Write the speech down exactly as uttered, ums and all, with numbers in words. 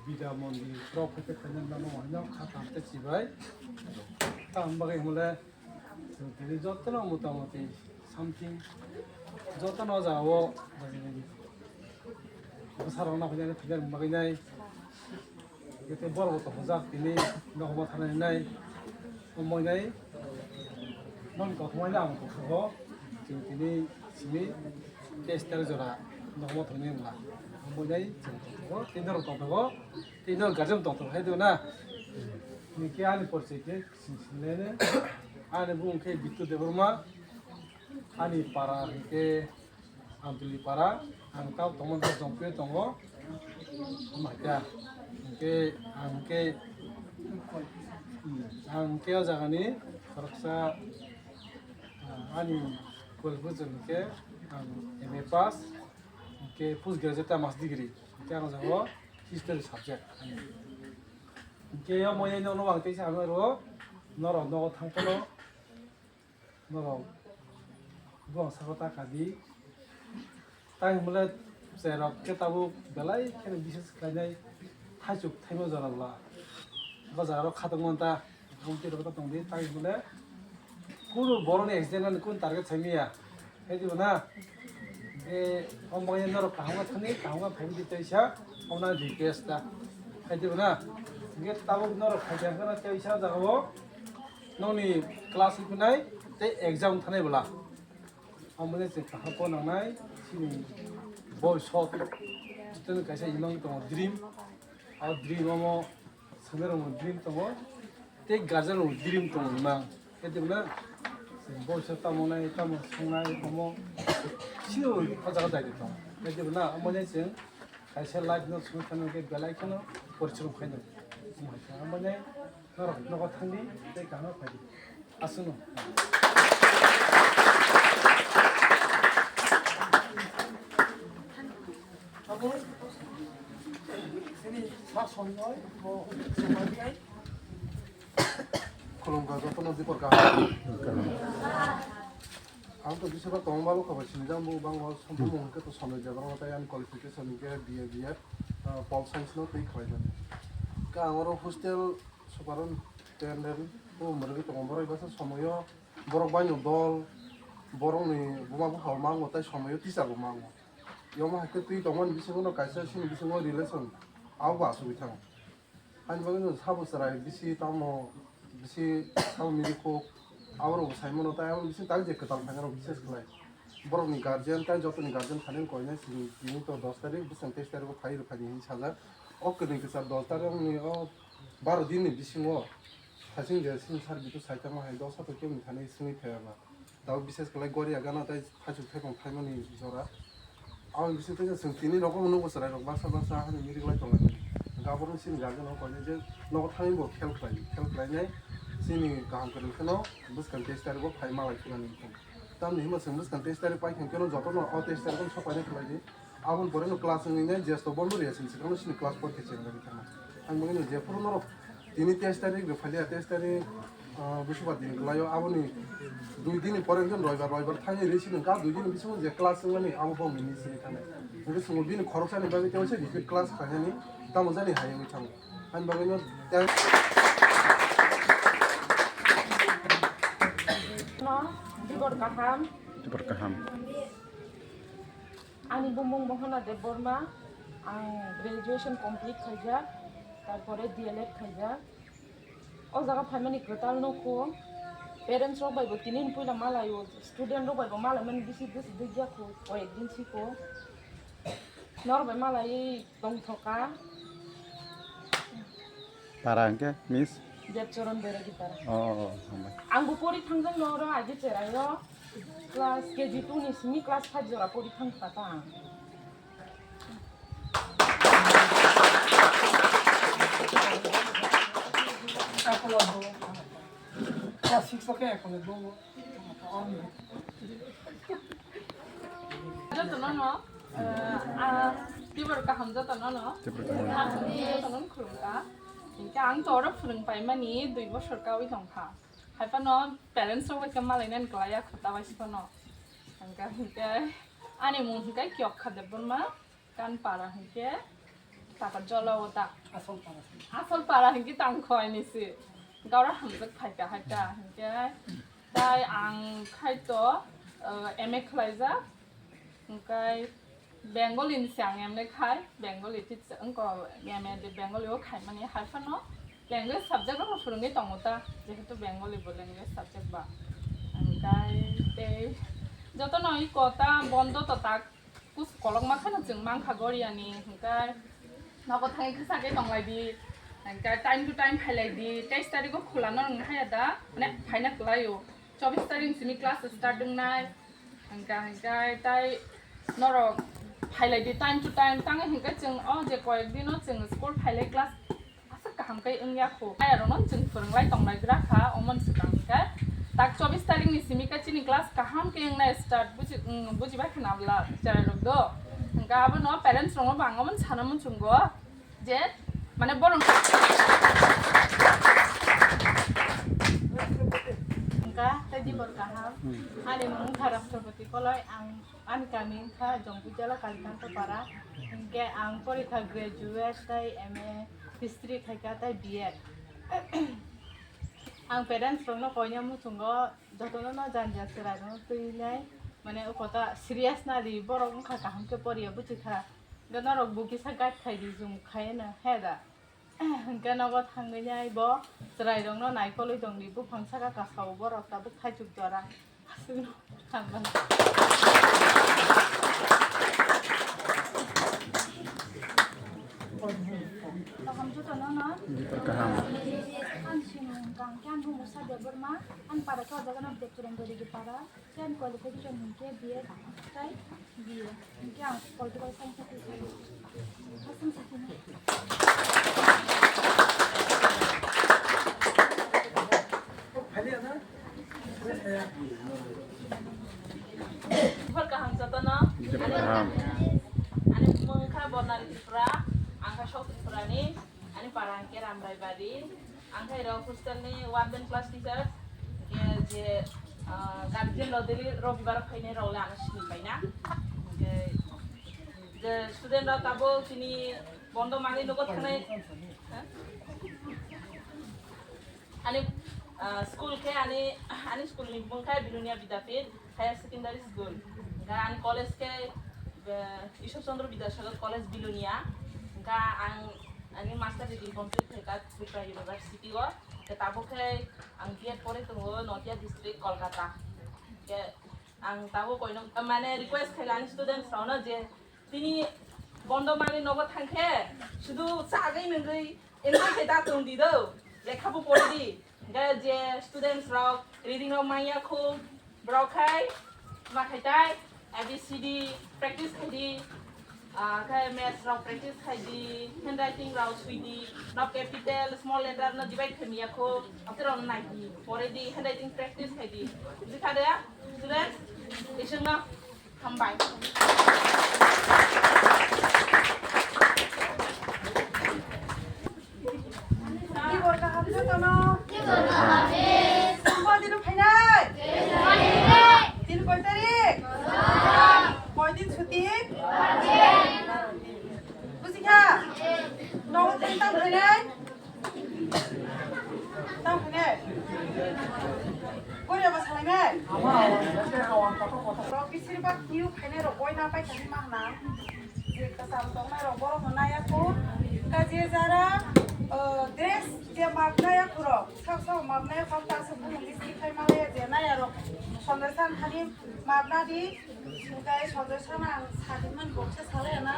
Bida mondir rok khe khaina nang haino kha tam te chibai. Tam bagwi hwnle chwng tini jotono mota moti something jotono jagao bwsarok no hwnjani thwngya bagwi nai. Tei borok bo tongjak tini nokhoma thanai nai. Omoinai noni kothomai no ang tongthogo. Chwng tini simi teis tarik jora nokhoma thangni wngla. Omoinai chwng tongthogo, tei norok tongthogo, tei norok guardian tongthogo hai diba na? Hwnkhe ani porichoi khe sing singlai nai. Ani bumung khe Bittu Debbarma, ani para hwnkhe Amtwlwi para, ang tamo tongmani khe Jompuio tongo. Omo hai khe, hwnkhe, ang khe, hmm, ang khe o jagani khoroksa, ah, ani qualification hwnkhe ang M A pass, hwnkhe post graduate ta master degree, hwnkhe ang o jaga o history subject. Hwnkhe omo yaino ang teisa hamya rwo, norok nogo thang phano. Norok buang saka ta kadi. Tai hwnle cherok khe tabuk belai kheno bises khlainai thaichuk thaima jora bwla. Bo jaga rok khatungma ta gumti rok ta tongdi tai hwnle kunu boroni accident ani kun target saimaya. Hai dibo na? E, o maya norok kaham khe thani, kaham khe phai di teisa, o na request ta. Hai dibo na? Hwnkhe tabuk norok phai khe teisa jaga o. Nokni class wngkhe nai tei exam thanai bwla. Omo le chwng kaham khe nangnai chini boy sok. Chwng kaisa imang tongo dream. O dream omo swngnairokni dream tongo. Tei guardian rokni dream tongo imang. Khe tei bwla chwng boy sok tamo nai tamo songnai omo. Sio o jaga dai tongo. Khe tei bwla omo le chwng kaisa life no swngwi thangna khe belai kheno porichrom khainai. Omo hai khe omo le norok nogo thangdi tei kaham phai di. Aswkno. Abo sini sak songnai bo songnai. Khulumkha jotono dipor kaham. Ang to bisingbo tongma lukha bai sinijak bo bangma somoi hwnkhe to Sonoy Debbarma tei ani qualification hwnkhe B A B F, ah, Pol Science no twi khlaimani. Khe ang oro hostel superintendent bo mwrwgwi tongo borok bwsa somoio borok baino dol borokni buma bupha mango tei somoio teacher bo mango. Yomo hai khe twi tongmani bisingo no kaisa chini bisingo relation abo bo asugwi thango. Ani bagwi no sabo chwrai bisi tamo bisi sabo mili kok aborok bo sai mano tai abo bisi tak je kwtal thangna rok bises khlai. Borok ni guardian tai joto ni guardian thani koinai sini tini to dos tarik bwswng teis tarik o phai rw phani hinwi sajak. O kwrwini kwchar dos tarik ni o baro din ni bisingo thaching je sini sar bitu sai tamo hai dos hato kebo ni thani swngwi phaiya ba. Tabuk bises khlai goria gana tei thaichuk thaipung phaimani jora. Aboni bising tei chwng tini rogo nukgo chwrairok baksa baksa hani mirik lai tonglaimani. Gaborok chini guardian rok koinai je nogo thangwi bo khel khlai, khel khlainai chini kaham kwrwng kheno bwskang teis tarik o phai malai philani wngkha. Tamni hwnba chwng bwskang teis tarik pai khe jotono o teis tarik o sok painai khlai di. Aboni pore no class wngwi nai jesto bondo riya sini swkang sini class porikha chengna bithangma. Ang bagwi no jephuru norok tini teis tarik rwphaliya, teis tarik, ah, busubar din kwlaio, aboni dui dini pore wngkhe roibar, roibar thangwi rwi sini wngkha, dui dini bisingo je class wngmani abo bo wngwi sini thanai. Hwnkhe chwngbo bini khoroksani bagwi tei waisa repeat class khlainani tamo jani hai wngwi thango. Ani bagwi no tei No, dibor kaham. Dibor kaham. Ani bumung Mohana Debbarma, ang graduation complete khaijak, tarpore D L Ed khaijak. O jaga phaimani kwtal nukho, parents rok bai bo tini puila malaio, student rok bai bo malaimani bisi bisi dikya kho, koyek din siko. Norok bai malai tongthoka. Para hwnkhe, miss? Debcharan Beragi para. Oh, oh, oh, hambai. Ang bo pori thangjak no oro age cherai o. Class K G two ni simi class five jora pori thang kha ta ang. Class six o khe ekhono bo. Jotono no, eh, ah, tibor kaham jotono no. Tibor kaham. Jotono no khulumkha. Hinkhe ang to oro phwrwng paimani dui bosor kawi tongkha. Haiphano parents rok bai khe malainani kwlaiya kho ta bai phano. Hinkhe, hinkhe ani mung hinkhe Kiyokha Debbarma, Kanpara hinkhe Tata jolo o ta. Asol para. Asol para hinki tang khoi ni si. Gaura hamjak phaika hai ta hinke. Tai ang khai to, uh, M A khlaijak. Hingkai Bengali ni se ang M A khai, Bengali teacher, wngko M A de Bengali o khai mani hai phano language subject rok no phwrwngwi tongo ta, jehetu Bengali bo language subject ba. Hingkai tei joto no i kota bondo to tak kus kolok ma kheno chwng mankha Goria ni, hingkai nogo thangwi khwsa khe tonglai di, hingkai time to time phailai di, teis tarikh o khula no wng haya da, mane phaina kwlai o, chobis tarikh ni simi class start wngnai. Hingka hingka tai norok phailai di time to time, tang hingka chwng o je koyek dino chwng school phailai class aswk kaham khe wngya kho. Ayarokno chwng phwrwnglai tonglai gra kha, omon swkang hingka tak chobis tarikh ni simi khe chini class kaham khe wngnai start, buji, wng, bujibai khna bwla chwrairok do. Hingka abono parents rokno bo ang omono sana muchungo. Je, mane borok wngkha tei dibor kaham. Ani mung wngkha Rashtrapati Koloi, ang ani kami wngkha Jongpujala Kalikanta Para. Hinkhe ang porikha graduate tei M A history khaikha tei B Ed. Ang parents rokno koina muchungo jotono no janja chwrairokno twinai, mane o kota serious nadi, borok wngkha kaham khe poriya buchikha. Hingke norok bo kisa guide khai di, jum khai no he da. Hingke nogo thangwi nai bo chwrairokno naikolwi tong di, buphang saka kasao borok tabuk thaichuk jora. Aswkno hambai. Kaham jotono no. Kaham. Ang sini kang khe ang bumo Sadya Burma, ang para khe o jaga no Bidya Churangori para. Ten qualification hingke B A tai B A. Hingke ang political science ni kisa. Asam sakini. Khor kaham jotono. Ani mung kha Bonari Tripura, ang kha South Tripura ni. Ani para hingke Ramraibari, ang khe rok hostel ni warden class teacher, hingke je, ah, guardian rok daily robibar phainai rok le ano sini paina. Hingke je student rok tabuk chini bondo manwi nogo thangnai. Ha? Ani, ah, school khe ani, ani school ni bung khe Bilonia Bidapit. Higher Secondary School. Hingke ani college khe, eh, Ishwar Chandra Vidyasagar College Bilonia. Hingke ang ani master degree complete khaikha Tripura University o. Hingke tabuk khe ang B Ed pore tongo Notia District, Kolkata. Hingke ang tabuk koino mane request khaikha ani students rokno je Tini bondo manwi nogo thangkhe, sudu chagwi nungwi enjoy khe da tong di do, lekha bo pori di. Hingkhe je students rok reading rok manya khu, borok khai ma khai tai, A B C D practice khai di, ah, khai maths rok practice khai di, handwriting rok sui di, no capital, small letter no divide khai manya khu, aphuru rok nai di, pori di, handwriting practice khai di. Bujikha de, students? Isingno. Hambai. Tibor kaham jotono. Tibor kaham. Tini koi tarik? Koi din chuti? Bujikha? Nogo tini tang phainai? Tang phainai? Korea ba salainai? Rok bisir bak new phainai rok boi na pai thani ma hwnang. Je kwcham tongnai rok borok no naya khu. Ka je jara, uh, dress je map naya khu rok. Sab sab map naya khu ta se bulu misti khai ma le je naya rok. Sondre san thani map na di. Kai sondre san ang sadi man bokse salai na.